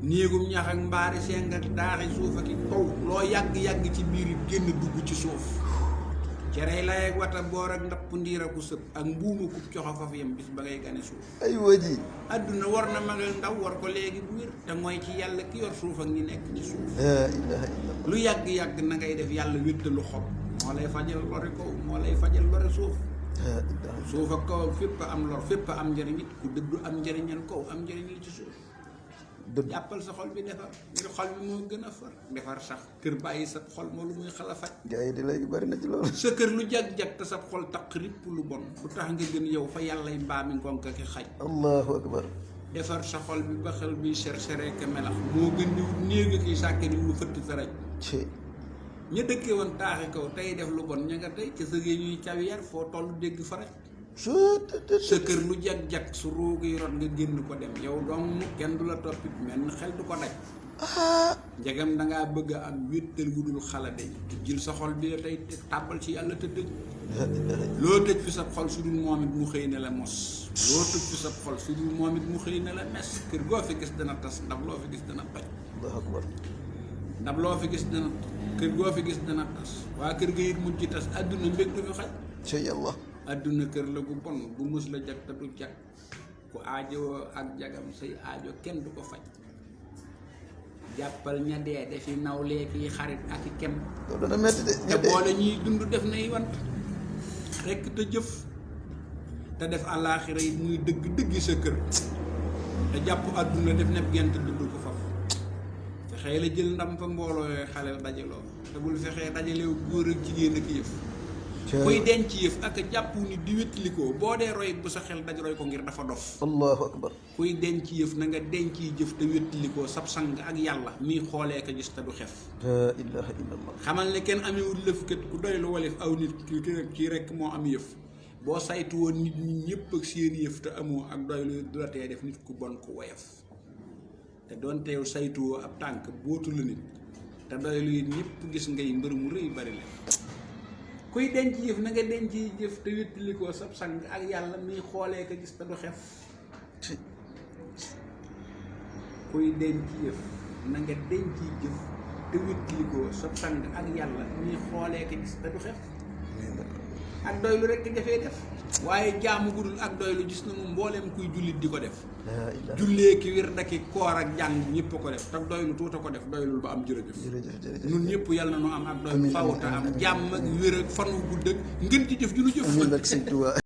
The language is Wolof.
néegum ñax ak mbaari seng ak daaxi suuf ak kaw loo yàgg-yàgg ci biir it génn dugg ci suuf cerey lay ak wata boor ak ndapp ndiir aku sëb ak mbuuma kub coxo faf yam bis ba ngay gane suuf ay waji adduna war na magal ndaw war ko léegi bu wér te mooy ci yàlla ki yor suuf ak ñi nekk ci suuf la ilaha illallah lu yàgg-yàgg na ngay def yàlla wéttalu xol moo lay fajal lori kaw moo lay fajal lori suuf la ilaha suuf ak kaw fépp am lor fépp am njëriñ it ku dëddu am njëriñal kaw am njëriñ li ci suuf dëgg jàppal sa xol bi defar ngir xol bi moo gën a far defar sax kër bàyyi sa xol moo lu muy xala faj gars yi di léegi bari na ci loolu sa kër lu jag-jag te sa xol taq ripp lu bon lu tax nga gën yow fa yàllay mbaami ngonka ki xaj allahu akbar defar sa xol bi ba xel bi chercheré ka melax moo gën di wut néega ki sàkke di lu fëtt sa raj ci ña dëkkee woon taaxi kaw tey def lu bon ña nga tey ca sa géej ñuy cawiar foo toll dégg faraj sa kër lu jag-jag su ruugi rot nga génn ko dem yow dong kenn du la toppit menn xel du ko daj njegam dangaa bëgg a am wéttal wu dul xala dañ jël sa xol bi la tey tàbbal ci yàlla te dëj loo tëj fi sa xol su dul moom it mu xëy ne la mos loo tëj fi sa xol su dul moom it mu xëy ne la mes kër goo fi gis dana tas ndab loo fi gis dana toj allahu akbar ndab loo fi gis dana kër goo fi gis dana tas waa kër ga it mujj tas àdduna mbég du fi xaj ci yàlla àdduna kër la gu bon bu mës la jag te du jag ku aajo ak jagam say aajo kenn du ko faj jàppal ña dee defi nawlee ki xarit ak i kem loolu dana metti de te boole ñuy dund def nay want rekk te jëf te def àllaaxira yi muy dëgg dëggi sa kër te jàpp àdduna def nepp gent dudd ko faf fexee la jël ndam fa mbooloo yooyu xale dajaloo te bul fexee dajalew góor ak jigéen ak yëf kuy denc yëf ak jàpp ni di wétlikoo boo dee roy bu sa xel daj roy ko ngir dafa dof allahu akbar kuy denc yëf na nga denc yi jëf te wétlikoo sab sang ak yàlla miy xoolee ko gis te du xef la ilaha illallah xamal ne kenn amewul lëfkat ku doy lu walif aw nit kii rekk moo am yëf boo saytu woon nit ñi ñëpp ak seen yëf te amoo ak doy lu du la tee def nit ku bon ku woyof te doon teew saytuwoo ab tànk bootu la nit te doy lu it ñëpp gis ngay mbër mu rëy bari la kuy denc yëf na nga denc yi jëf te wéttalikoo sab sang ak yàlla muy xoolee ko gis te du xef kuy denc yëf na nga denc yi jëf te wéttalikoo sab sang ak yàlla muy xoolee ko gis te du xef ak doylu rekk dafay def waaye jaamu gudul ak doylu gis na mu mbooleem kuy jullit di ko def jullee ki wir daki koor ak jàng ñëpp ko def te doylu tuuta ko def doylul ba am jërëjëf nun ñëpp yàlla na nu am ak doylu fawta am jàmm ak wér ak fan wu gudd ak ngeen ci jëf ju nu jëf